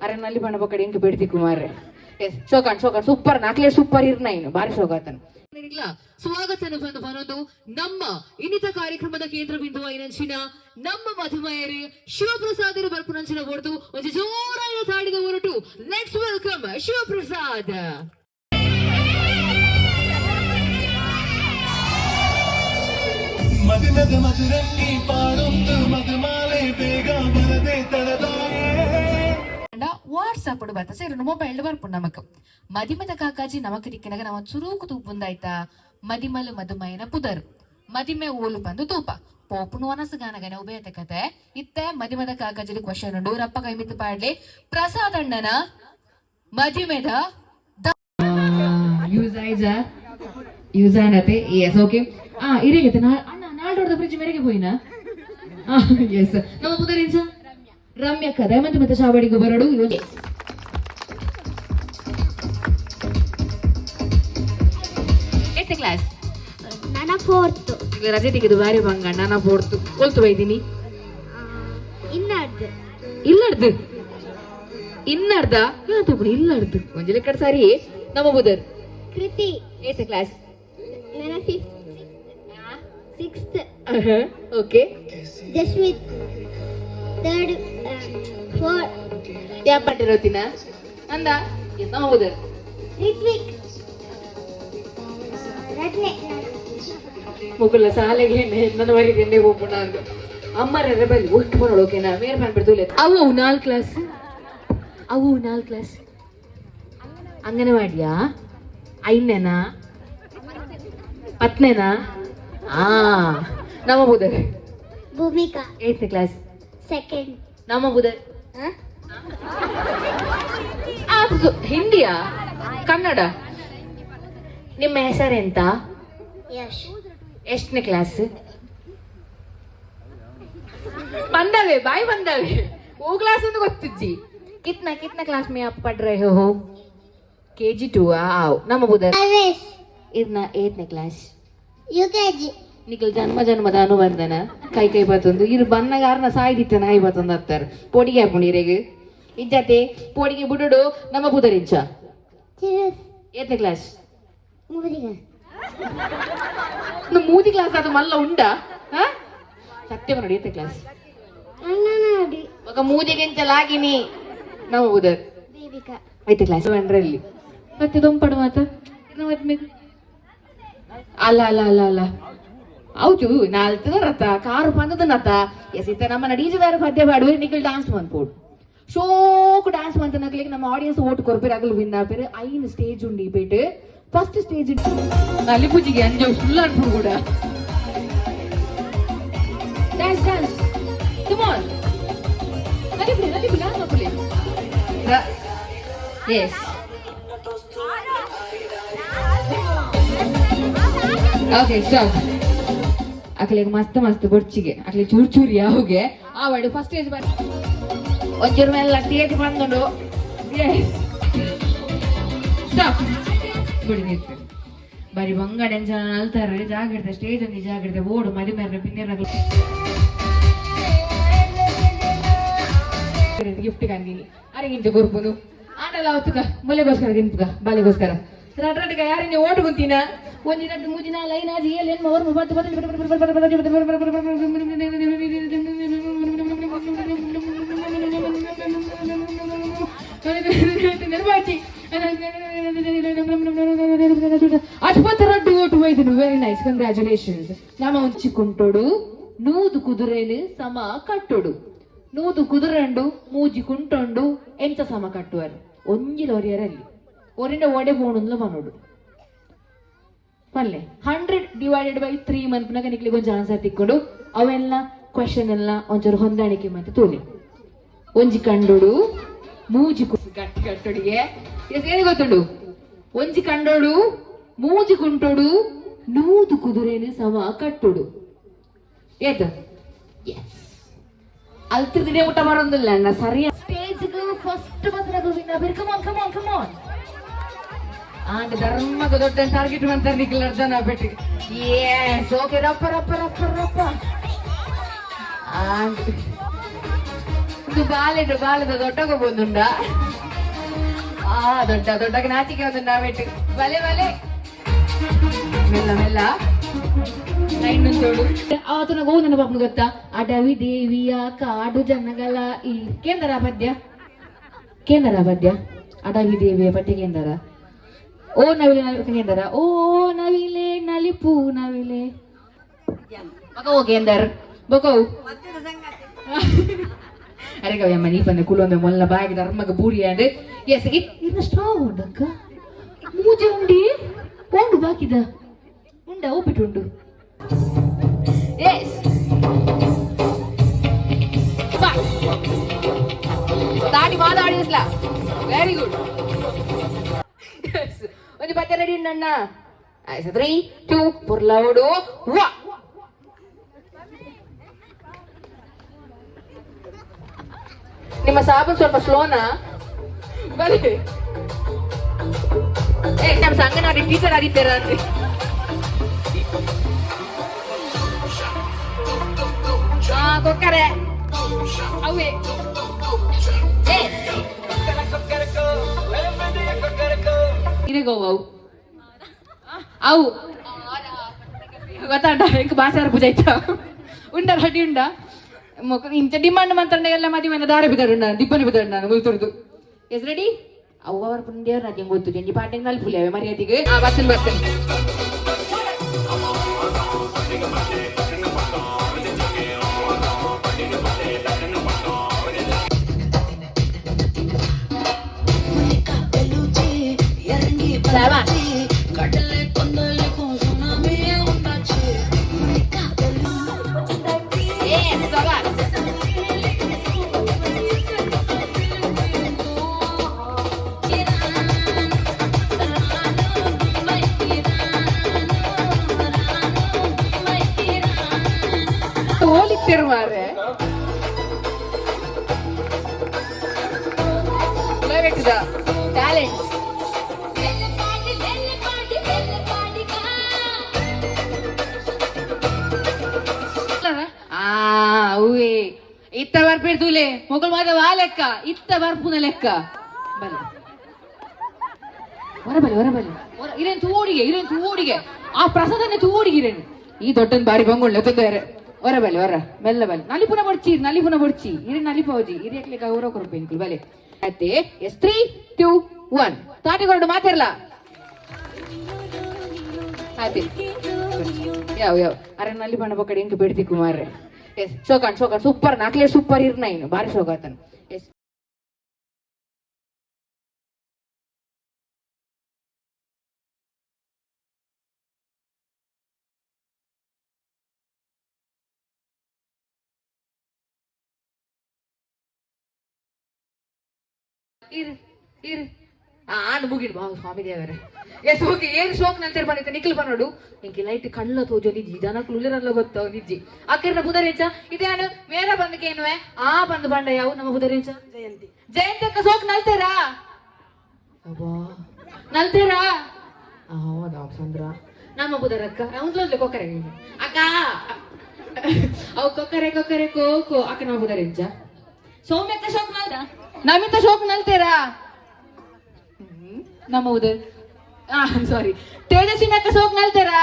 ಅರೆ ನಲ್ಲಿ ಬಣ್ಣ ಬೊಕ್ಕಡೆ ಇಂಕ್ ಬೇಡ್ತಿ ಕುಮಾರ್. ಎಸ್, ಶೋಕಾನ್ ಶೋಕಾನ್, ಸೂಪರ್ ನಾಕ್ಲೆ, ಸೂಪರ್ ಇರ್ನ ಇನ್ನು ಬಾರಿ ಶೋಕಾತನ್. ಸ್ವಾಗತ ಬಂದು ಬರೋದು ನಮ್ಮ ಇನ್ನಿತ ಕಾರ್ಯಕ್ರಮದ ಕೇಂದ್ರ ಬಿಂದು ಐನಂಚಿನ ನಮ್ಮ ಮಧುಮಯರು ಶಿವಪ್ರಸಾದರು ಬರ್ಪುನಂಚಿನ ಹೊರತು ಒಂದು ಜೋರಾದ ತಾಡಿದ ಹೊರಟು. Let's welcome Shivaprasad. ಮದಿಮದ ಮಧುರಂಗಿ ಪಾಡೊಂದು ಮಧುಮಾಲೆ ಬೇಗ ಬರದೆ ತಡದಾಯೇ. ವಾಟ್ಸಾಪ್ ಬರ್ತ ಸೇರು ಮೊಬೈಲ್ ಬರ್ಪುಂಡು ನಮಕ್. ಮದಿಮದ ಕಾಕಾಜಿ ನಮಕ್ ದಿಕ್ಕಿನಾಗ ನಮ್ಮ ಚುರುಕು ತೂಪುಂದಾಯ್ತಾ ಮದಿಮಲು ಮದುಮಯನ ಪುದರ್, ಮದಿಮೆ ಓಲು ಬಂದು ತೂಪ ಪೋಪುನು ವನಸುಗಾನಗನೆ ಉಭಯತೆ ಕತೆ. ಇತ್ತೆ ಮದಿಮದ ಕಾಕಾಜಿಲಿ ಕ್ವಶನ್ ಉಂಡು. ರಪ್ಪ ಕೈ ಮಿತ್ತು ಪಾಡ್ಲಿ. ಪ್ರಸಾದ್ ಅಣ್ಣನ ಮದಿಮೆದ ಯೂಸ್ ಆಯ್ಜ? ಯೂಸ್ ಆನತೆ. Yes, okay. ಆ ಇರಿಗೆ ಅಣ್ಣ ನಾಲ್ಡೋರ್ದ ಫ್ರಿಜ್ ಮೇರೆಗೆ ಪೋಯಿನ. ಎಸ್, ನಮ್ಮ ಪುದರಿಂಚ? ರಮ್ಯಕ್ಕ. ದಯಮಂತ ಮತ್ತೆ ಚಾವಡಿಗೆ ಬರಡು. ಎಷ್ಟನೇ ಕ್ಲಾಸ್? ನನ್ನ ಫೋರ್ತ್. ಈಗ ರಜೆ ತೆಗೆದು ಬಾರಿ ಬಂಗ. ನಾನು ಫೋರ್ತ್ ಕೊಲ್ತು ಬೈದಿನಿ. ಇನ್ನರ್ದು. ಇಲ್ಲಡ್ದು ಇನ್ನರ್ದ ಯಾತಪ್ಪು ಇಲ್ಲಡ್ದು ಒಂಜಿ ಲೆಕ್ಕಡ್ ಸಾರಿ. ನಮ್ಮ ಬುದರ್? ಕೃತಿ. ಏತ್ ಕ್ಲಾಸ್? ನನ್ನ fifth, sixth. Okay. Jasmith third, four. ಯಾಪಟ್ಟಿರೋತಿನ ಅಂದ. ಎಸ್, ನಮ್ಮ ಬುದರ್? ರಿತ್ವಿಕ್ ರತ್ನೆ. ಮುಕುಲ ಸಾಲೆಗೆ ನನ್ನ ವರೆಗೆ ಹೋಗ್ಬೋಣ ಅಂದು ಅಮ್ಮರ ಬಲ್ಲಿ ಒಟ್ಟು ಬರೋಳು. ಓಕೆನಾ? ಮೇರ್ ಮಾಡ್ಬಿಡ್ತು. ಅವು ನಾಲ್ಕು ಕ್ಲಾಸ್, ಅವು ನಾಲ್ಕು ಕ್ಲಾಸ್. ಅಂಗನವಾಡಿಯಾ? ಐದನೇನಾ, ಪತ್ನೇನಾ? ಆ ನಮ್ಮ ಬುದರ್? ಭೂಮಿಕಾ. ಏತ್ನೇ ಕ್ಲಾಸ್? ಸೆಕೆಂಡ್. ನಮ್ಮ ಬುದರ್? ಹಿಂದಿಯಾ, ಕನ್ನಡ? ನಿಮ್ಮ ಹೆಸರೆಂತ? ಯಶ್. ಎಷ್ಟನೇ ಕ್ಲಾಸ್? ಬಂದವೆ ಬಾಯ್ ಬಂದವೆ. ಓ ಕ್ಲಾಸ್ ಒಂದು ಗೊತ್ತಿಜ್ಜಿ. ಕಿತ್ನಾ ಕಿತ್ನಾ ಕ್ಲಾಸ್ में आप पढ़ रहे हो? ಕೆಜಿ 2. ಆವ್, ನಮ್ಮ ಬುದರ್? ಅವೇಶ್. ಇದ್ನ ಏತ್ನೇ class? U K G. Nikhil ಜನ್ಮ ಜನ್ಮದ ಅನುಬಂಧನ ಕೈ ಕೈ ಬತ್ತೊಂದು ಇರು ಬನ್ನಗಾರನ ಸಾಯ್ದಿತ್ತ ನಾಯಿ ಬತ್ತೊಂದು ಹತ್ತಾರೆ. ಪೋಡಿಗೆ ಹಾಕೊಂಡು ಇರೆಗ್ ಇಜ್ಜತೆ ಪೋಡಿಗೆ ಬುಡುಡು. ನಮ್ಮ ಬುದರಿಂಚ? ಏತ್ನೇ ಕ್ಲಾಸ್? ಮೂರಿಗೆ. ಮೂದಿ ಕ್ಲಾಸ್ ಅದು ಮಲ್ಲ ಉಂಡ. ಹಾ, ಸತ್ಯ ನೋಡಿ, ಏತ್ನೇ ಕ್ಲಾಸ್? ಅಂಗನವಾಡಿ. ఒక ಮೂಜೆಗೆಂಚಲಾಗಿನಿ. ನಮ್ಮ ಬುದರ್? ದೇವಿಕಾ. ಐತೆ ಕ್ಲಾಸ್ ಒಂದರಲ್ಲಿ ಮತ್ತೆ ದೊಂಪಡು ಮಾತ. ಅಲ್ಲ ಅಲ್ಲ ಅಲ್ಲ ಅಲ್ಲ, ಹೌದು, ನಾಲ್ತು ರಥ ಕಾರು ಪಂದದ ನತ. ಎಸ್, ಇತ್ತ ನಮ್ಮ ನಡೀಜದಾರ ಪದ್ಯ ಪಾಡುವೆ. ನಿಖಲ್ ಡಾನ್ಸ್ ಮನ್ಪೋಡು, ಶೋಕ್ ಡಾನ್ಸ್ ಮಂತ ನಕ್ಲಿಗೆ ನಮ್ಮ ಆಡಿಯನ್ಸ್ ಓಟ್ ಕೊರ್ಪೇರು, ಅಗಲು ವಿನ್ ಆಪೇರು. ಐನ್ ಸ್ಟೇಜ್ ಉಂಡಿ ಪೇಟು. ಫಸ್ಟ್ ಸ್ಟೇಜ್ ನಲಿಪೂಜಿಗೆ ಅಂಜು ಫುಲ್ ಅನ್ಪು ಕೂಡ. ಡ್ಯಾನ್ಸ್ ಡ್ಯಾನ್ಸ್, ಕಮ್ ಆನ್, ನಲಿಪುಲಿ ನಲಿಪುಲಿ ನಲಿಪುಲಿ. Yes, okay, stop. ಅಕ್ಲೆಗ್ ಮಸ್ತ್ ಮಸ್ತ್ ಬೊರ್ಚಿಗೆ ಅಕ್ಲೆ ಚೂರ್ ಚೂರ್ ಯಾವುಗೆ ಆವಡು. ಫಸ್ಟ್ ಸ್ಟೇಜ್ ಬರ್ ಒಂಚೂರು ಮೇಲೆ ಸ್ಟೇಜ್ ಬಂದುಂಡು. ಎಸ್, ಸ್ಟಾಪ್, ಬಿಡಿ ನಿಂತು. ಬರಿ ಬಂಗಡೆ ಜನ ಅಲ್ತಾರೆ. ಜಾಗ್ರತೆ, ಸ್ಟೇಜ್ ಒಂದು ಜಾಗ್ರತೆ. ಓಡು ಮದಿ ಮೇರೆ ಬಿನ್ನೇರ ಗಿಫ್ಟ್ ಕಂದಿನಿ. ಅರೆಗಿಂತ ಕೊರ್ಪುನು ಆಂಡಲ ಅವತ್ತುಗ ಮೊಲೆಗೋಸ್ಕರ ತಿನ್ಪುಗ ಬಾಲೆಗೋಸ್ಕರ ರಡ್ ರಡ್ಗ. ಯಾರಿಂದ ಓಟು ಕುಂತಿನ? ಒಂಜಿ ರಡ್ಡು ಮೂಜಿ ನಾಲ್ ಐದು ಆಜಿ ಏಳು ಎನ್ಮ ಒರ್ಮ ಪತ್ತು ಪತ್ತು. ಅಶ್ವಥ ಓಟು ಬೈದನು. Very nice, congratulations. ನಮ್ಮ ಉಂಚಿಕುಂಟೋಡು ನೂದು ಕುದುರೆನು ಸಮ ಕಟ್ಟೋಡು. ನೂದು ಕುದುರೆಂಡು ಮೂಜಿ ಕುಂಟೊಂಡು ಎಂಚ ಸಮ ಕಟ್ಟುವರು? ಒಂಜಿ ಲೋರಿಯರಲ್ಲಿ ಒರಿಂದ ಒಡೆ ಬೋಣುಂದ್ಲ ಮನೋಡು ಪಲ್ಲೆ. 100 ಡಿವೈಡೆಡ್ ಬೈ 3 ಮನ್ಪುನಾಗ ನಿಕ್ಲಿಗೆ ಒಂಜಿ ಆನ್ಸರ್ ತಿಕ್ಕೊಂಡು. ಅವೆಲ್ಲ ಕ್ವಶನ್ ಎಲ್ಲ ಒಂಚೂರು ಹೊಂದಾಣಿಕೆ ಮತ್ತೆ ತೋಲಿ. ಒಂಜಿ ಕಂಡೋಡು ಮೂಜಿ ಗಟ್ಟಿ ಕಟ್ಟೊಡಿಗೆ. ಏನು ಗೊತ್ತುಂಡು? ಒಂಜಿ ಕಂಡೋಡು ಮೂಜಿ ಕುಂಟೋಡು ನೂದು ಕುದುರೆನು ಸಮ ಕಟ್ಟೋಡು. ಏತ? ಎಸ್, ಅಲ್ತಿರ್ದಿನೇ ಊಟ ಬರೋದಿಲ್ಲ ಅಣ್ಣ. ಸರಿ, ಸ್ಟೇಜ್ ಫಸ್ಟ್ ಬಂದ್ರೆ come on come on come on. And ಧರ್ಮಕ್ಕೆ ದೊಡ್ಡ ಟಾರ್ಗೆಟ್ ಬಂತಾರೆ ನಿಖಿಲ್ ಅರ್ಜನ ಬೆಟ್ಟಿ. ಎಸ್, ಓಕೆ, ರಪ್ಪ ರಪ್ಪ ರಪ್ಪ ರಪ್ಪ. And ಇದು ಬಾಲೆಡ್ ಬಾಲದ ದೊಡ್ಡಗ ಬಂದುಂಡ. ಆ ದೊಡ್ಡ ದೊಡ್ಡಗ ನಾಚಿಕೆ ಒಂದು ನಾವೆಟ್ಟು. ಬಲೆ ಬಲೆ, ಮೆಲ್ಲ ಮೆಲ್ಲ ಲೈನ್ ತೋಡು. ಆತನ ಗೋ ನನ್ನ ಪಾಪನ ಗೊತ್ತಾ? ಅಡವಿ ದೇವಿಯ ಕಾಡು ಜನಗಳ ಈ ಕೇಂದ್ರ ಪದ್ಯ, ಕೇಂದ್ರ ಪದ್ಯ, ಅಡವಿ ದೇವಿಯ ಪದ್ಯ ಕೇಂದ್ರ. ಓ ನವಿಲೆ ನವಿಲೆ ಕೇಂದ್ರ, ಓ ನವಿಲೆ ನಲಿಪು ನವಿಲೆ ಮಗ ಕೇಂದರ್ ಬಕೋ. ಅರೆ ಕವ್ಯಮ್ಮ, ನೀ ಬಂದೆ ಕುಲೊಂದೆ ಮೊಲ್ಲ ಬಾಯಿಗೆ ಧರ್ಮಗ ಬೂರಿ ಅಂಡ್ ಎಸ್ ಇನ್ನ ಸ್ಟ್ರಾಂಗ್ ಉಂಡಕ್ಕ ಮೂಜೆ ಉಂಡಿ ಉಂಡು ಬಾಕಿದ ಉಂಡ ಉಪ್ಪಿಟ್ಟು. ಎಸ್, ತಾಟಿ ಮಾತಾಡಿಸ್ಲಾ. Very good. ಒಂದು ಪತ್ತೆ ರೆಡಿ ಅಣ್ಣ. 3 2 ಪುರ್ಲೌಡು ವಾ. ನಿಮ್ಮ ಸಾಬೂನ್ ಸ್ವಲ್ಪ ಸ್ಲೋನಾ? ಬಲಿ. ಏ, ನಮ್ಮ ಅಂಗನವಾಡಿ ಟೀಚರ್ ಆಗಿದ್ದೀರ ಅಂದ್ರೆ. ಹಾ, ಕೊಕ್ಕರೆ ಅವೇ. ಇರೆಗೋವು ಅವು ಗೊತ್ತಾಂಡ ಎಂಕ್ ಬಾಸಾರ ಪೂಜೆ ಆಯ್ತಾ ಉಂಡ ರೆಡಿ ಉಂಡ ಮೊಕ್ಕ ಇಂಚ ಡಿಮಾಂಡ್ ಮಂತಂಡ ಎಲ್ಲ ಮದಿ ಮನೆ ದಾರೆ ಬಿದ್ದಾರು ದಿಬ್ಬನಿ ಬಿದ್ದಾರು ನಾನು ಮುಲ್ತುರ್ದು. S, ready. ಅವ್ವ ಅವರ ಪುಂಡಿಯವ್ರ ರಾಜ್ಯ ಗೊತ್ತು ಜಂಜಿ ಪಾಟೆಂಗ್ ನಲ್ಲಿ ಪುಲಿಯವೆ ಮರ್ಯಾದಿಗೆ. ಆ ಬರ್ತೇನೆ ಬರ್ತೇನೆ. ಹೋಲಿಕ್ತಿರು ಮಾರ್ರೆ. ಟ್ಯಾಲೆಂಟ್. ಆ ಅವೇ ಇತ್ತ ಬರ್ಪಿರ್ತುಲೆ ಮೊಗಲ್ ಮಾತ ವಾ ಲೆಕ್ಕ ಇತ್ತ ಬರ್ಪುನ ಲೆಕ್ಕ. ಬಲೆ ಹೊರಬಲೆ ಹೊರಬಲೆ. ಇರೇನು ತೂಡಿಗೆ, ಇರೇನು ತೂಡಿಗೆ, ಆ ಪ್ರಸಾದನೆ ತೂಡಿಗೆ ಇರೇನು. ಈ ದೊಡ್ಡನ್ ಬಾರಿ ಬಂಗುಳ್ಳೆ ತೊಂದರೆ. ಹೊರ ಬಲೆ, ಹೊರ ಮೆಲ್ಲ ಬಲೆ. ನಲಿಪುನ ಬೊಡ್ಚಿ, ನಲಿಪುನ ಬೊಡ್ಚಿ. ಇರೆ ನಲಿಪೌಜಿ ಇರಿಯಕ್ಲೆ ಗೌರವ ಕೊರಪು ಇಂಕುಲು. ಬಲೆ ಅತ್ತೆ. ಎಸ್, 3 2 1. ತಾಟಿ ಕೊರಡು ಮಾತಿರ್ಲ ಅದೇ ಯಾವ ಯಾವ. ಅರೆ ನಲ್ಲಿ ಬಣ್ಣ ಬೊಕ್ಕಡೆ ಇಂಕ್ ಬೇಡ್ತಿ ಕುಮಾರ್. ಎಸ್, ಶೋಕಾನ್ ಶೋಕಾನ್, ಸೂಪರ್ ನಾಕ್ಲೆ ಸೂಪರ್ ಇರ್ನ ಇನ್ನು ಬಾರಿ ಶೋಕಾತನ್. ಎಸ್. ಇರು ಇರು. ಆಂಡ್ ಮುಗಿಡ್ ಬಾ ಸ್ವಾಮಿ ದೇವರೇ. Yes, okay. ಏನು ಶೋಕ್ ನಂತರ ಬಂದಿತ್ತು ನಿಖಿಲ್ ಬನ್ನೋಡು. ಇಂಕೆ ಲೈಟ್ ಕಳ್ಳ ತೋಜೋ ನಿಜ್ಜಿ ಜನಕ್ಕಲು ಉಳ್ಳಿರಲ್ಲ ಗೊತ್ತ ನಿಜ್ಜಿ. ಅಕ್ಕಿರ್ನ ಬುಧರೇಂಚ ಇದೇನು ಮೇರ ಬಂದಕ್ಕೆ ಏನುವೆ ಆ ಬಂದು ಬಂಡ ಯಾವ ನಮ್ಮ ಬುಧರೇಂಚ ಜಯಂತಿ. ಜಯಂತಿ ಅಕ್ಕ ಸೋಕ್ ನಲ್ತೇರಾ? ಅಬ್ಬಾ, ನಲ್ತೇರಾ? ಹೌದಾ ಸಂದ್ರ. ನಮ್ಮ ಬುಧರಕ್ಕ ಅವ್ನ್ಲೋದ್ಲೆ ಕೊಕ್ಕರೆ ಅಕ್ಕ ಅವು ಕೊಕ್ಕರೆ ಕೊಕ್ಕರೆ ಕೋಕೋ. ಅಕ್ಕ, ನಮ್ಮ ಬುಧರೇಂಚ ಸೌಮ್ಯಕ್ಕ ಶೋಕ್ ನಲ್ದ? ನಮಿತ ಶೋಕ್ ನಲ್ತೇರಾ? ನಮ್ಮ ಉದರ್ ಸಾರಿ ತೇಜಸ್ವಿನಿ ಅಕ್ಕ ಸೋಕ್ ನಲ್ತೇರಾ?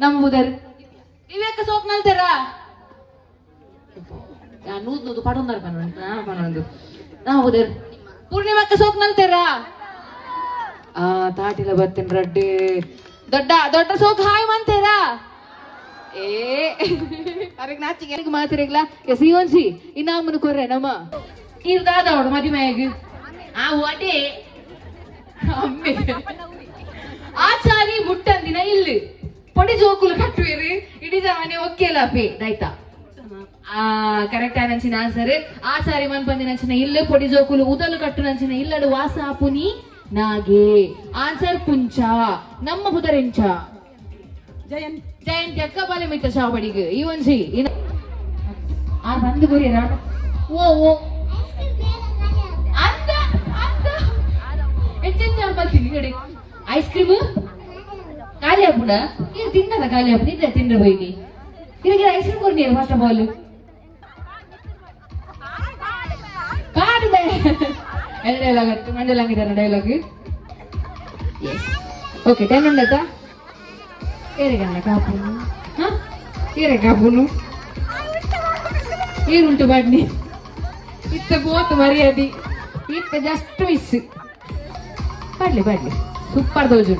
ನಮ್ಮ ಉದರ್ ದಿವ್ಯಕ್ಕ ಸೋಕ್ ನಲ್ತೇರಾ? ನೂದ್ ನೂದು ಪಡೊಂದಾರ ಪನ್ನೊಂದು. ನಮ್ಮ ಉದರ್ ಪೂರ್ಣಿಮಕ್ಕ ಸೋಕ್ ನಲ್ತೇರಾ? ಆ ತಾಟಿಲ ಬರ್ತೇನೆ ರಡ್ಡೆ. ದೊಡ್ಡ ದೊಡ್ಡ ಸೋಕ್ ಹಾಯ್ ಮಂತೇರಾ? ಏ ಅದಕ್ಕೆ ನಾಚಿಗೆ ಮಾತಿರಗ್ಲ. ಎಸ್, ಒಂಜಿ ಇನ್ನಾಮನು ಕೊರ್ರೆ ನಮ್ಮ ನೀರು ದಾದ ಅವಡು ಮದಿಮಯಗ್ ಆ ಒಡೆ ಅಮ್ಮೆ ಆಚಾರಿ ಮುಟ್ಟಂದಿನ ಇಲ್ಲಿ ಪೊಡಿ ಜೋಕುಲು ಕಟ್ಟುವಿರಿ ಇಡೀ ಜಮಾನೆ ಒಕ್ಕೆಲ ಪೇ ದೈತಾ. ಆ ಕರೆಕ್ಟ್ ಆನಂಚಿನ ಆನ್ಸರ್. ಆಚಾರಿ ಮನ್ಪಂದಿನಂಚಿನ ಇಲ್ಲು ಪೊಡಿ ಜೋಕುಲು ಉದಲು ಕಟ್ಟುನಂಚಿನ ಇಲ್ಲಡು ವಾಸ ಆಪುನಿ ನಾಗೆ. ಆನ್ಸರ್ ಪುಂಚ. ನಮ್ಮ ಬುದರೆಂಚ ಜಯಂತಿ. ಜಯಂತಿ ಅಕ್ಕ ಬಾಲೆ ಮಿತ್ತ ಶಾವಡಿಗೆ ಈ ಒಂಜಿ ಆ ಬಂದು ಗುರಿ. ಓ ಓ ಅಂತ ಅಂತ ಎಂಚೆಂಚ ಬರ್ತೀನಿ ಕಡೆ. ಐಸ್ ಕ್ರೀಮ್ ಖಾಲಿ ಆಗ್ಬಿಡ. ನೀರು ತಿನ್ನದ ಖಾಲಿ ಆಗ್ಬಿಡ. ಇಲ್ಲ ತಿಂದ್ರೆ ಬೈನಿ. ಇದಕ್ಕೆ ಐಸ್ ಕ್ರೀಮ್ ಕೊಡಿ ಫಸ್ಟ್ ಆಫ್ ಆಲ್. ಎಲ್ಲ ಡೈಲಾಗ್ ಆಯ್ತು, ಮಂಡಲ ಹಂಗಿದಾರ ಡೈಲಾಗ್. ಎಸ್, ಓಕೆ, 10 ಉಂಡತಾ? ಏರೆಗಣ್ಣ ಕಾಪುನು? ಹಾ, ಏರೆ ಕಾಪುನು? ಏರುಂಟು ಬಾಡ್ನಿ? ಇತ್ತ ಬೋತ್ ಮರ್ಯಾದಿ, ಇತ್ತ ಜಸ್ಟ್ ಮಿಸ್. ಬಾಡ್ಲಿ ಬಾಡ್ಲಿ, ಸೂಪರ್ ದೋಜು,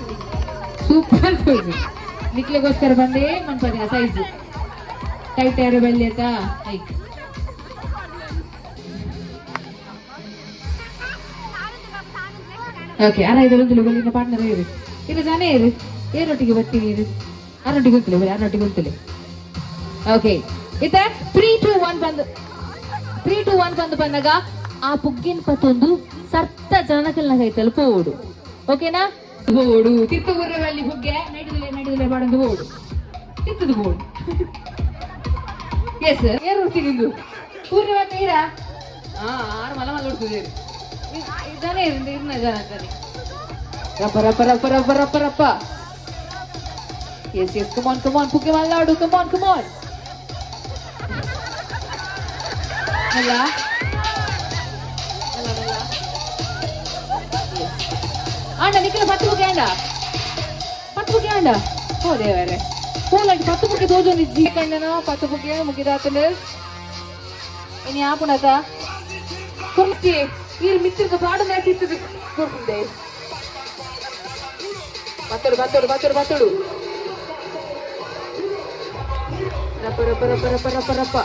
ಸೂಪರ್ ದೋಜು. ನಿಕ್ಲೆಗೋಸ್ಕರ ಬಂದೇ ಮನ್ಪದಿನ. ಸೈಜ್ ಟೈಟ್ ಯಾರು ಬಲ್ಲಿ ಆಯ್ತಾ? ಐಕ್ ಓಕೆ. ಅರ ಇದು ಒಂದು ಬಲ್ಲಿನ ಪಾರ್ಟ್ನರ್ ಇರು. ಇದು ಜಾನೇ ಇರು. ಏರೊಟ್ಟಿಗೆ ಬರ್ತೀನಿ ಇರು. ಆರೊಟ್ಟಿಗೆ ಗೊತ್ತಿಲ್ಲ ಬರೀ, ಆರೊಟ್ಟಿಗೆ ಗೊತ್ತಿಲ್ಲ. ಓಕೆ, ಇತ್ತ 3 2 1 ಬಂದು, 3 2 1 ಬಂದು ಬಂದಾಗ ಆ ಪುಗ್ಗಿನ ಪತ್ತೊಂದು ಸರ್ತ ಜನಕಲ್ನ ಕೈತಲ್ ಪೋಡು, ಓಕೆನಾ? ಬೋಡು ತಿತ್ತು ಗುರ್ರವಲ್ಲಿ ಹುಗ್ಗೆ ನಡಿದಲೆ ನಡಿದಲೆ ಬಾಡೊಂದು ಬೋಡು ತಿತ್ತದು ಬೋಡು. ಎಸ್, ಏರು ನಿಂದು ಪೂರ್ಣಿಮಾ ತೀರಾ. ಹಾ, ಆರು ಮಲ ಮಲ ಹುಡ್ಕುದೇರು ಇದ್ದಾನೆ ಇರ್ನ ಜನ ತಾನೆ. ರಪ್ಪ ರಪ್ಪ ರಪ್ಪ ರಪ್ಪ ರಪ್ಪ ರಪ್ಪ. Yes yes, come on, come on, ಪುಗ್ಗೆ ಮಲ್ಲಾಡು. ಕಮಾನ್ ಕಮಾನ್. ಅಲ್ಲ ಅಲ್ಲ ಅಲ್ಲ ಆಂಡ ನಿಖಿಲ 10 ಬುಕ್ಕೆ ಆಂಡ, 10 ಬುಕ್ಕೆ ಆಂಡ. ಓ ದೇವರೇ, ಪೋಲಾಗಿ 10 ಬುಕ್ಕೆ ತೋಜೊಂದು ಇಜ್ಜಿ ಕಣ್ಣನ. 10 ಬುಕ್ಕೆ ಮುಗಿದಾತಂಡು. ಇನಿ ಆಪುಣತ ಕುರ್ಚಿ ಈರ್ ಮಿತ್ತಿರ್ದ ಪಾಡು ನಾಟಿತ್ತದು ಕೊರ್ಪುಂಡೆ. ಬತ್ತಡು ಬತ್ತಡು ಬತ್ತಡು ಬತ್ತಡು. ರಪ್ಪ ರಪ್ಪ ರಪ್ಪ ರಪ್ಪ ರಪ್ಪ ರಪ್ಪ.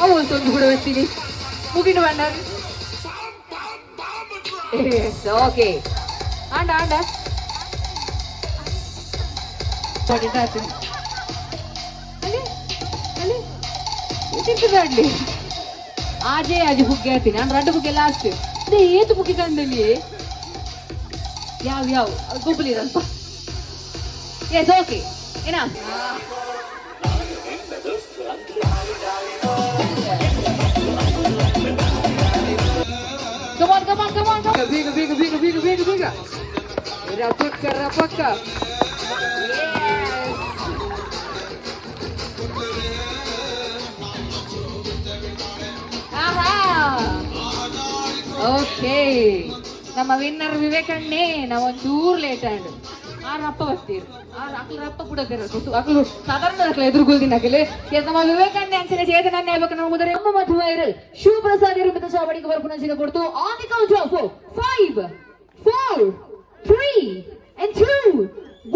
ಅವಳು ತೊಂದು ಕೂಡ ಬರ್ತೀನಿ ಮುಗಿಡು ಬಣ್ಣ. ಓಕೆ, ಆಂಡ ಆಂಡ ಅಲ್ಲಿ ಅಲ್ಲಿ ತಿಂತದಾಡ್ಲಿ. ಆಜೆ ಆಜೆ ಬುಗ್ಗೆ ಹಾಕ್ತೀನಿ ನಾನು. ರಡ್ಡು ಬುಗ್ಗೆ ಲಾಸ್ಟ್. ಅದೇ ಏತು ಬುಗ್ಗೆ ಕಂಡಲ್ಲಿ ಯಾವ ಯಾವ ಗೊಬ್ಬಲಿರಲ್ಪ. ಎಸ್, ಓಕೆ, ಏನಾ? Come on, come on, come on, come on. ಬೇಗ ಬೇಗ ಬೇಗ ಬೇಗ ಬೇಗ ಬೇಗ. ರಪಕ್ಕ ರಪಕ್ಕ. Yes. ಆಹಾ, ಓಕೆ, ನಮ್ಮ ವಿನ್ನರ್ ವಿವೇಕಣ್ಣೆ. ನಾವು ಒಂಚೂರು ಲೇಟ್ ಆಂಡ್ ಆರು ಅಪ್ಪ ಬರ್ತೀರಿ. ಆರು ಅಕ್ಲು ರಪ್ಪ ಕೂಡ ಗೊತ್ತು. ಅಕ್ಲು ಸಾಧಾರಣ ಅಕ್ಲು ಎದುರುಗುಲ್ದಿನ ಅಖಿಲ್. ಎಸ್, ನಮ್ಮ ವಿವೇಕಣ್ಣೆ ಅಂಚನೆ ಚೇತನ ಹೇಳ್ಬೇಕು. ನಮ್ಮ ಮುದರೆ ನಮ್ಮ ಮಧು ವೈರಲ್ ಶಿವಪ್ರಸಾದ್ ಇರುಮಿತ ಚಾವಡಿಗೆ ಬರ್ಪುನ ಕೊಡ್ತು. On the count of 5, 4, 3 and 2,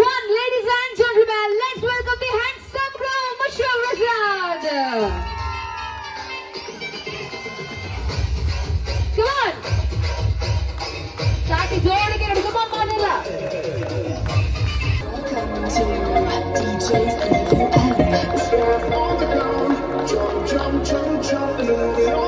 1, ladies and gentlemen, let's welcome the handsome groom, Shivaprasad. Come on. ಸಾಟಿ ಜೋಡಿಗೆ ಎರಡು. Come on, ಮಾಡಿಲ್ಲ. Welcome to DJ Steve M. Jump, jump, jump, jump.